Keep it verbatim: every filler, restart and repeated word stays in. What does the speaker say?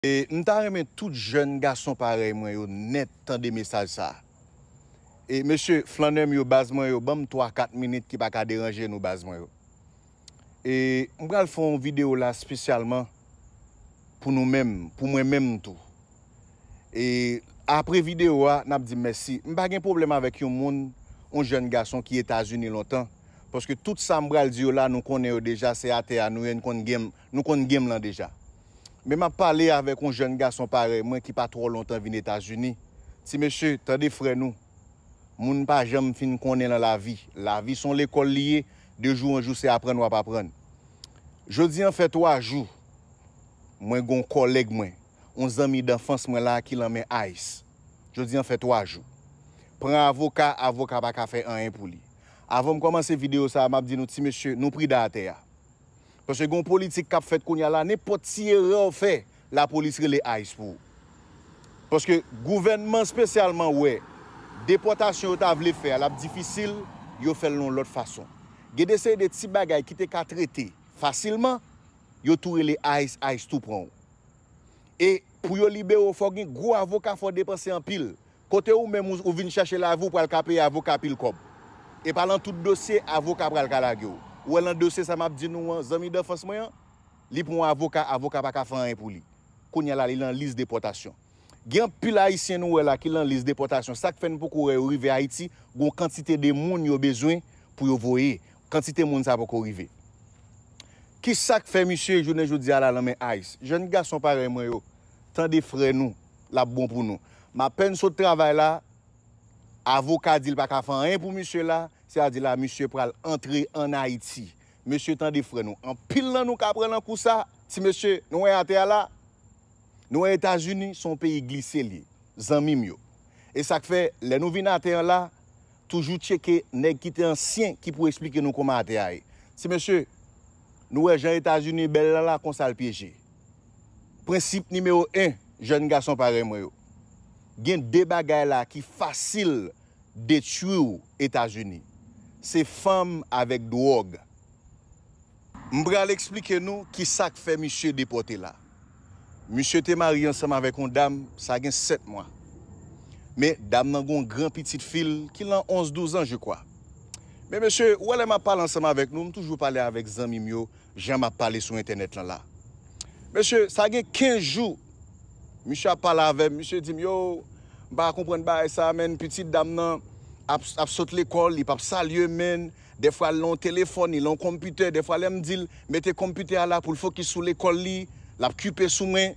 E m ta renmen tout jèn gason parèy mwen yo nèt tande mesaj sa. E mesye, flannè m yo, baz mwen yo, ban m twa kat minit ki pa ka deranje nou, baz mwen yo. E m pral fè yon videyo la espesyalman pou nou menm, pou mwen menm tou. E apre videyo a, n ap di m mèsi. M pa gen pwoblèm avèk yon moun, yon jèn gason ki Etazini lontan, paske tout sa m pral di yo la, nou konnen yo deja, se atè a nou ye, nou konn game, nou konn game lan deja. Men m ap pale avèk yon jèn gason parèy mwen ki pa twò lontan vin Etazini. Ti mesye, tande frè nou. Moun pa janm fin konnen lan lavi. Lavi se yon lekòl li ye, de jou an jou se aprann w ap aprann. Jodi an fè twa jou, mwen gen yon kòlèg mwen, yon zanmi danfans mwen la ki lan men ice. Jodi an fè twa jou. Pran avoka, avoka pa ka fè anyen pou li. Avan m kòmanse videyo sa a, m ap di nou ti mesye, nou pridan atè a. Paske gen yon politik k ap fèt kounye a la, nenpòt ti erè w fè, lapolis rele ice pou ou. Paske gouvènman espesyalman wè depòtasyon yo ta vle fè a, l ap difisil, yo fè l yon lòt fason. Gen de seri de ti bagay ki te ka trete fasilman, yo tou rele ice, ice tou pran w. E pou yo libere w, fò w gen gwo avoka, fò w depanse anpil. Kote ou menm ou, ou vin chèche lavi, ou pral ka peye avoka pil kòb. E pa lan tout dosye, avoka pral ka lage w. Ou wè lan dosye sa m ap di nou an, zanmi danfans mwen an, li pran yon avoka, avoka pa ka fè anyen pou li. Kounye a la, li lan lis depòtasyon. Gen anpil Ayisyen nou wè la ki lan lis depòtasyon. Sa k fè n poko wè yo rive Ayiti, gen yon kantite de moun yo bezwen pou yo voye. Kantite moun sa poko rive. Ki sa k fè misye jounen jodi a la lan men ice? Jèn gason parèy mwen yo, tande frè nou, l ap bon pou nou. M apèn sot travay la, avoka di l pa ka fè anyen pou misye la, sètadi la misye pral antre ann Ayiti. Mesye, tande frè nou, anpil lan nou ka pran lan kou sa. Ti mesye, nou wè atè a la, nou wè Etazini se yon peyi glise li ye, zanmi m yo. E sa k fè, lè nou vin atè an la, toujou tcheke nèg ki te ansyen ki pou eksplike nou kòman atè a ye. Ti mesye, nou wè jan Etazini bèl la la, konsa l pyeje. Prensip nimewo en, jèn gason parèy mwen yo. Gen de bagay la ki fasil detwi w Etazini. Se fanm avèk dwòg. M pral eksplike nou ki sa k fè misye depòte la. Misye te marye ansanm avèk yon dam, sa gen sèt mwa. Men dam nan gen yon gran pitit fi l ki lan onz, douz an, je kwa. Men mesye, ou wè lè m ap pale ansanm avèk nou, m toujou pale avèk zanmi m yo, jan m ap pale sou entènèt lan la. Mesye, sa gen kenz jou, misye ap pale avè m, misye di m, yo, m pa konprann bagay sa, menn, pitit dam nan ap, ap sot lekòl, li p ap salye m, menn. Dèfwa l lan yon telefòn, li lan yon konpitè, dèfwa lè m di l mete konpitè a la pou l fokis sou lekòl li, l ap kipe sou mwen.